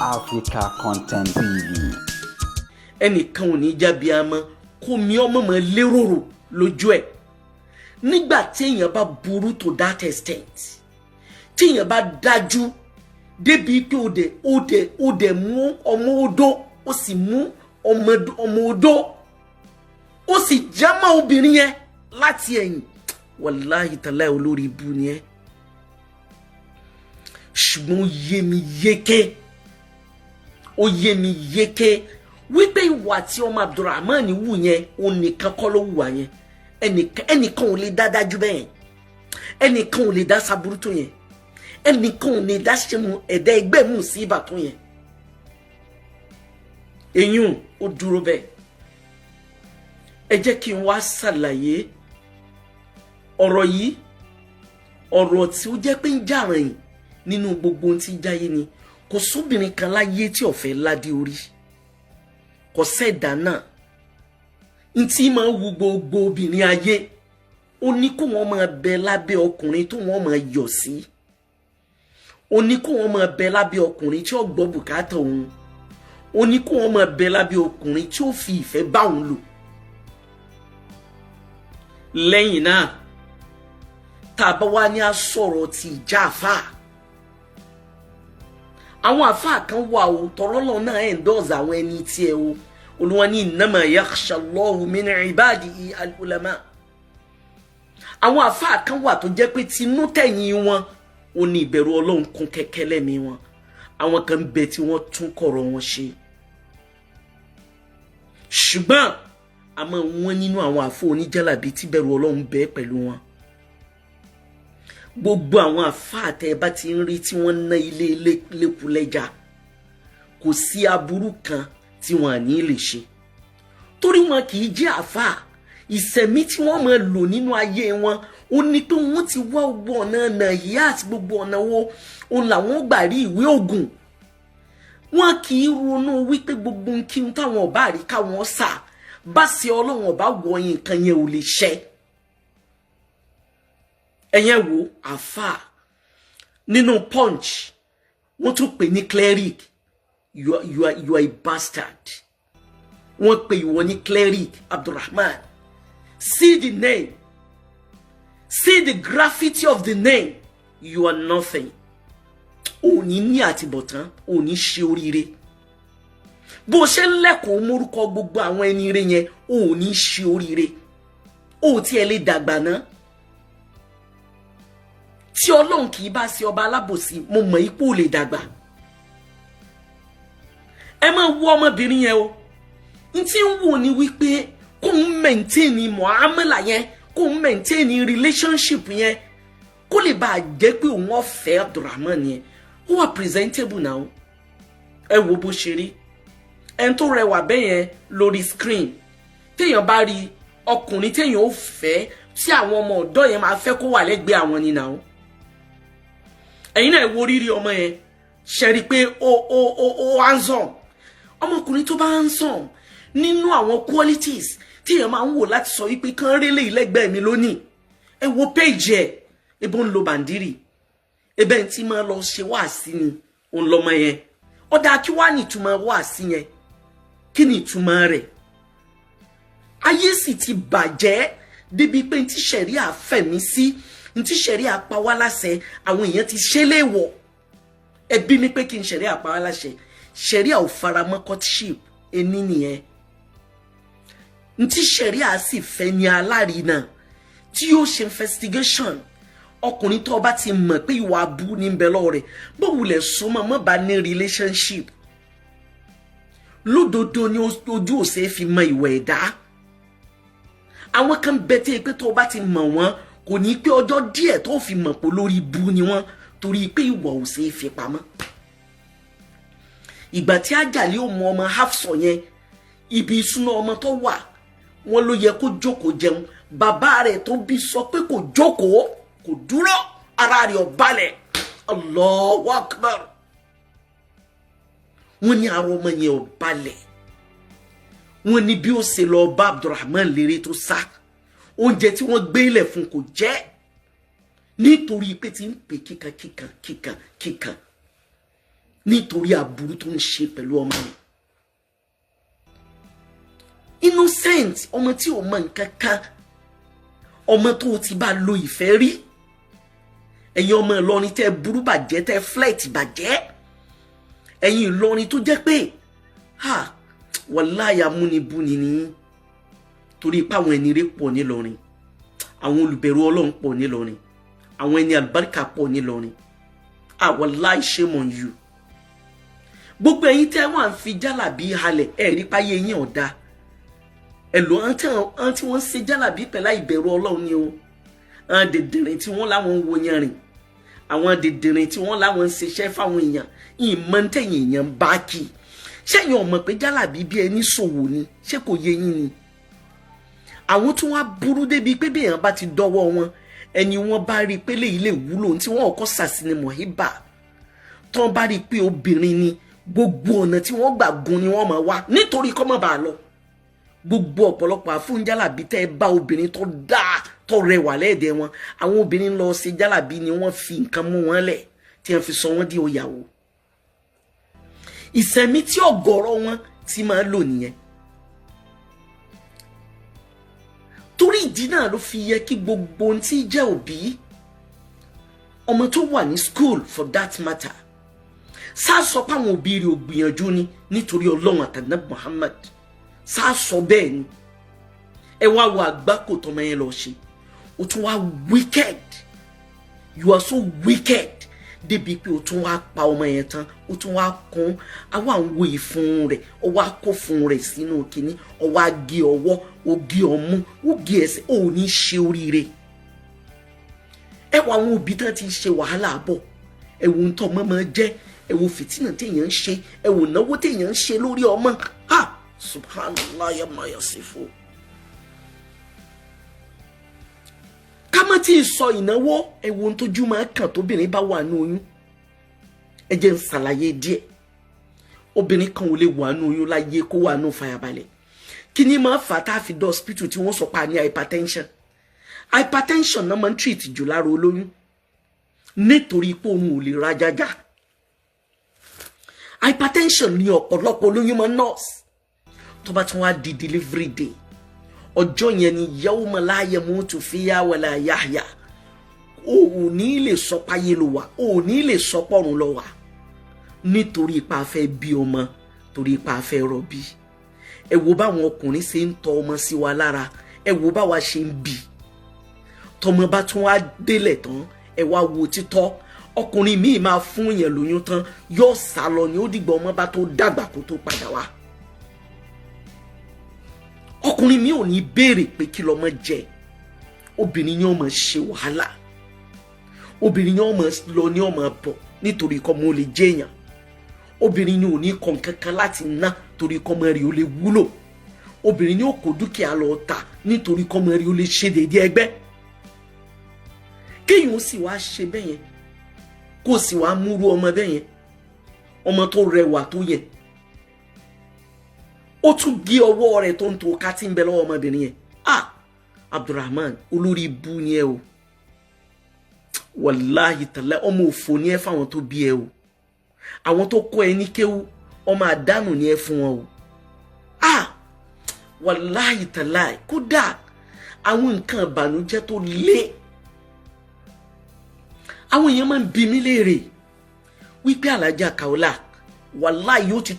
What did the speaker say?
Africa Content TV. Ẹnìkan ò ní jábí amọ́ kó mi ọmọ mọ́ lérò lójú ẹ̀. Nígbà tí èèyàn bá burú to that extent, tí èèyàn bá dájú débi pé ó dẹ̀ mú ọmọ odó, ó sì mú ọmọ odó, ó sì jámọ́ obìnrin yẹn láti ẹ̀yìn, wàláhì tàláì, olórí ibu ni ẹ́. Ṣùgbọ́n ó yé mi yéké, ó yé mi yéké wípé ìwà tí ọmọ Abdulrahman wù yẹn, òun nìkan kọ́ ló wùwà yẹn. Ẹnìkan, ẹnìkan ò lè dá dájú bẹ́ẹ̀, ẹnìkan ò lè dá sábúrú tó yẹn, ẹnìkan ò lè dá ṣe mu ẹ̀dá ẹgbẹ́ mú sí ibà tó yẹn. Eyín ó dúró bẹ́ẹ̀. Ẹ jẹ́ kí n wá ṣàlàyé ọ̀rọ̀ yìí. Ọ̀rọ̀ tí ó jẹ́ pé ń jà rìn nínú gbogbo ohun tí ń jáyé ni. Kò sóbìnrin kan láyé tí ó fẹ́ ládé orí, kò sẹ́dá náà. Ntí máa ń wu gbogbo obìnrin ayé, ó ní kó wọ́n máa bẹ lábẹ́ ọkùnrin tó wọ́n máa yọ̀ sí, ó ní kó wọ́n máa bẹ lábẹ́ ọkùnrin tí ó gbọ́ bùkátà òun, ó ní kó wọ́n máa bẹ lábẹ́ ọkùnrin tí ó fi ìfẹ́ bá òun lò. Lẹ́yìn náà, tá a bá wá ní a sọ̀rọ̀ ti ìjà àfáà, àwọn àfáà kan wà o, tọrọlọ náà endorse àwọn ẹni tiẹ̀ o. Olúwa ní innama yakhsha Allahu min ibadihi al-ulama. Àwọn àfáà kan wà tó jẹ́ pé tinú tẹ̀yìn wọn, ó ní ìbẹ̀rù Ọlọ́run kún kẹ́kẹ́ lẹ́mìí wọn. Àwọn kan bẹ tí wọ́n tún kọ̀rọ̀ wọn ṣe, ṣùgbọ́n àmọ́ wọn nínú àwọn àfọ oníjàlábí tí bẹ̀rù Ọlọ́run bẹ pẹ̀lú wọn. Gbogbo àwọn àfáà tẹ ẹ bá ti ń rí tí wọ́n ná ilé lẹ́kùlẹ́jà, kò sí aburú kan tí wọ́n à ní lè ṣe, torí wọn kì í jẹ́ àfáà. Ìsẹ̀mí tí wọ́n máa lò nínú ayé wọn, ó ní pé wọ́n ti wá gbogbo ọ̀nà nàìyá àti gbogbo ọ̀nà wo òun làwọn gbà rí ìwé ògùn. Wọn kì í ronú wípé gbogbo kí n táwọn ọba rí káwọn sà bá ṣe Ọlọ́run ọba wọ̀nyí, nǹkan yẹn ò lè ṣẹ. Ẹ̀yẹn wo àfáà nínú Punch, wọ́n tún pè ní cleric. You are a bastard. Wọ́n pè ìwọ ní cleric, Abdulrahman. See the name, see the gravity of the name. You are nothing. Òní ní àtibọ̀tán, òní ṣe oríire. Bó ṣe ń lẹ́kọ̀ọ́ mórúkọ gbogbo àwọn ẹni ire yẹn, òní ṣe oríire. Ó tiẹ̀ lè dàgbà ná tí Ọlọ́run kì í bá ṣe ọba alábòsí. Mo mọ̀ ipò lè dàgbà. Ẹ máa wo ọmọbìnrin yẹn o. N tí ń wò ní wípé kó ń maintain muamala yẹn, kó ń maintain relationship yẹn, kó lè bàa jẹ́ pé òun ọ̀fẹ́ Abdulrahman yẹn. Ó wà presentable now. Ẹ wo bó ṣe rí, ẹni tó rẹwà bẹ́ẹ̀ yẹn lórí screen. Téèyàn bá rí ọkùnrin téèyàn ó fẹ́, tí àwọn ọmọ ọ̀dọ́ yẹn máa fẹ́ kó wà lẹ́gbẹ̀ẹ́ àwọn ni now. Ẹ̀yin náà wo rírí ọmọ yẹn, ṣe rí i pé ó handsome. Ọmọkùnrin tó bá handsome, nínú àwọn qualities tí èèyàn máa ń wò láti sọ wípé kán rélé ìlẹ́gbẹ̀ẹ́ mi lónìí. Ẹ wo page ẹ̀, ebo ń lo bàndírì, ebe ń tí máa lọ ṣe wáàsí ni òun lọmọ yẹn. Ọ̀dà, kí wàá ní ìtumọ̀ wáàsí yẹn? Kí ni ìtumọ̀ rẹ̀? Ayé sì ti bàjẹ́ débi pé ntí sẹ̀ríà fẹ̀mí sí, ntí sẹ̀ríà pa wá láṣẹ, àwọn èèyàn ti ṣe léèwọ̀. Ẹbí mi pé kí n sẹ̀ríà pa wá láṣẹ, sẹ̀ríà ò faramọ́ courtship ẹni nìyẹn. Ntí sẹ̀ríà sì fẹ́ ní alárinà tí yóò ṣe investigation. Ọkùnrin tó bá ti mọ̀ pé ìwà abú ní bẹ lọ́wọ́ rẹ̀, bó wulẹ̀ súnmọ́, mọ́ bá ní relationship. Lódodo ni ojú òsè fi mọ ìwà ẹ̀dá. Àwọn kan bẹ tí pé tó bá ti mọ̀ wọ́n, kò ní pé ọjọ́ díẹ̀ tó fi mọ̀ pé lórí ibú ni wọ́n, torí pé ìwà òsè fi pamọ́. Ìgbà tí Àjàlí ò mọ ọmọ Hafsọ yẹn, ibi ìsúná ọmọ tó wà, wọn ló yẹ kó jókòó jẹun. Bàbá rẹ̀ tó bí sọ pé kò jókòó, kò dúró, ara rẹ̀ ò balẹ̀. Allahu Akbar. Wọ́n ní ara ọmọ yẹn ò balẹ̀. Wọ́n ní bí ó ṣe lọ bá Abdulrahman lérè tó sá, oúnjẹ tí wọ́n gbé ilẹ̀ fún kò jẹ́, nítorí pé tí ń pè kíkan kíkan kíkan kíkan. Nítorí aburú tó ń ṣe pẹ̀lú ọmọ yẹn, innocent ọmọ tí ò mọ nǹkan kan, ọmọ tó ti bá lo ìfẹ́ rí. Ẹ̀yin ọmọ Ìlọrin tẹ́ burú bàjẹ́, tẹ́ flirt bàjẹ́, ẹ̀yin Ìlọrin tó jẹ́ pé ha, wàláyà múnibúni ni, torí ipá àwọn ẹni rẹ̀ pọ̀ nílọrin, àwọn olùbẹ̀rù Ọlọ́run pọ̀ nílọrin, àwọn ẹni àlùbáríkà pọ̀ nílọrin. Ah, wàláì, shame on you. Gbogbo ẹ̀yin tẹ́ wà ń fi jálàbí halẹ̀, ẹ̀ rí páyé yín ọ̀dà ẹ̀ lò. Àwọn tí wọ́n ń ṣe jálàbí pẹ̀lú ìbẹ̀rù Ọlọ́run ni o. Àwọn dèdèrè tí wọ́n láwọn ń wo yẹn rìn, àwọn dèdèrè tí wọ́n láwọn ń ṣiṣẹ́ fáwọn èèyàn, ìmọ̀ tẹ̀yìn èèyàn bá kì í ṣẹ́yìn ọmọ pé jálàbí bí ẹni ṣòwò ni. Ṣé kò yé yín ni? Àwọn tí wọ́n á burú débi pé bí èèyàn bá ti dọ́wọ́ wọn, ẹni wọ́n bá rí i pé léyìí lè wúlò, tí wọ́n kọ́ sàsí ni mọ̀híbà tí wọ́n bá rí i pé obìnrin ni, gbogbo ọ̀nà tí wọ́n gbà gun ni wọ́n máa wá nítorí kọ́ mọ́ bàa lọ. Gbogbo ọ̀pọ̀lọpọ̀ àfúnjálàbí tẹ́ ẹ bá obìnrin tó dáa, tó rẹwà lẹ́ẹ̀dẹ̀ wọn, àwọn obìnrin lọ ṣe jálàbí ni wọ́n fi nǹkan mú wọn lẹ̀ tí wọ́n fi sọ wọ́n di òyàwó. Ìsẹ̀mí tí ọ̀gọ̀rọ̀ wọn ti máa lò nìyẹn. Torí ìdí náà ló fi yẹ kí gbogbo ohun tí jẹ́ òbí ọmọ tó wà ní school, for that matter, sáà sọ pé àwọn òbí rẹ̀ ò gbìyànjú ni nítorí Ọlọ́run àtàná Muhammad, sáà sọ bẹ́ẹ̀ ni. Ẹ wá wo àgbákò tọmọ yẹn lọ ṣe. O tún wá wicked, you are so wicked débi pé o tún wá pa ọmọ yẹn tán, o tún wá kún àwọn àwọn wo ìfun rẹ̀, o wá kó fun rẹ̀ sínú kínní, o wá gé ọwọ́, o gé ọmú, o gé ẹsẹ̀. O ò ní ṣe oríire. Ẹ wọ àwọn òbí tán ti ṣe wàhálà bọ̀, ẹ wo ń tọ́ ọmọ máa jẹ́, ẹ wo fìtínà téèyàn ń ṣe, ẹ wo náwó téèyàn ń ṣe lórí ọmọ. Ha, subhanallah ya ma yasifu. Ká má tí ì sọ ìnáwó. Ẹ wo ohun tójú máa kàn tóbìnrin bá wà ní oyún. Ẹ jẹ́ ń ṣàlàyé díẹ̀. Obìnrin kan ò lè wà ní oyún láyé kó wà ní fàyàbalẹ̀. Kí ni máa fà tá a fi dé hospital tí wọ́n sọ pa ní hypertension? Hypertension náà máa ń treat jù lára olóyún nítorí pé òun ò lè rajájá. Hypertension ní ọ̀pọ̀lọpọ̀ olóyún máa ń nurse. Tó bá tún wá di delivery day, ọjọ́ yẹn ni yawma la yamutu fiya wala yahya. O ò ní lè sọ páyé ló wà, o ò ní lè sọ pọ̀run ló wà, nítorí ipa fẹ́ bí ọmọ, torí ipa fẹ́ rọbí. Ẹ wo báwọn ọkùnrin ṣe ń tọ ọmọ sí wa lára, ẹ wo báwa ṣe ń bì. Tọmọ bá tún wá délẹ̀ tán, ẹ wá wo títọ́. Ọkùnrin míì máa fún yẹn lóyún tán, yóò sá lọ ní ó dìgbà ọmọ bá tó dàgbà kó tó padà wá. Ọkùnrin mi ò ní béèrè pé kí lọmọ jẹ. Obìnrin yẹn ó máa ṣe wàhálà, obìnrin yẹn ó máa lọ ní ó máa bọ̀ nítorí kọ́ mo lè jẹ́yàn. Obìnrin yẹn ò ní kọ́ nǹkan kan láti ná torí kọ́ mọ́ rí ó lè wúlò. Obìnrin yẹn ò kó dúkìá lọ ta nítorí kọ́ mọ́ rí ó lè ṣe déédéé ẹgbẹ́. Kéèyàn ó sì wá ṣe bẹ́ẹ̀ yẹn, kó sì wá múrú ọmọ bẹ́ẹ̀ yẹn, ọmọ tó rẹwà tó yẹ, ó tún gé ọwọ́ rẹ̀ tó ń to ká tí ń bẹ lọ́wọ́ ọmọbìnrin yẹn. Ah, Abdulrahman, olórí ibú ni ẹ o. Wàláhì tàlẹ́, ọmọ òfò ni ẹ fáwọn tó bí ẹ o. Àwọn tó kọ́ ẹ ní kéwú, ọmọ àdánù ni ẹ fún wọn o. Ah, wàláhì tàlẹ́, kódà àwọn nǹkan ìbànújẹ́ tó lé. Àwọn èèyàn máa ń bi mí léèrè wípé Alájà Kaola, wàláhì yóò ti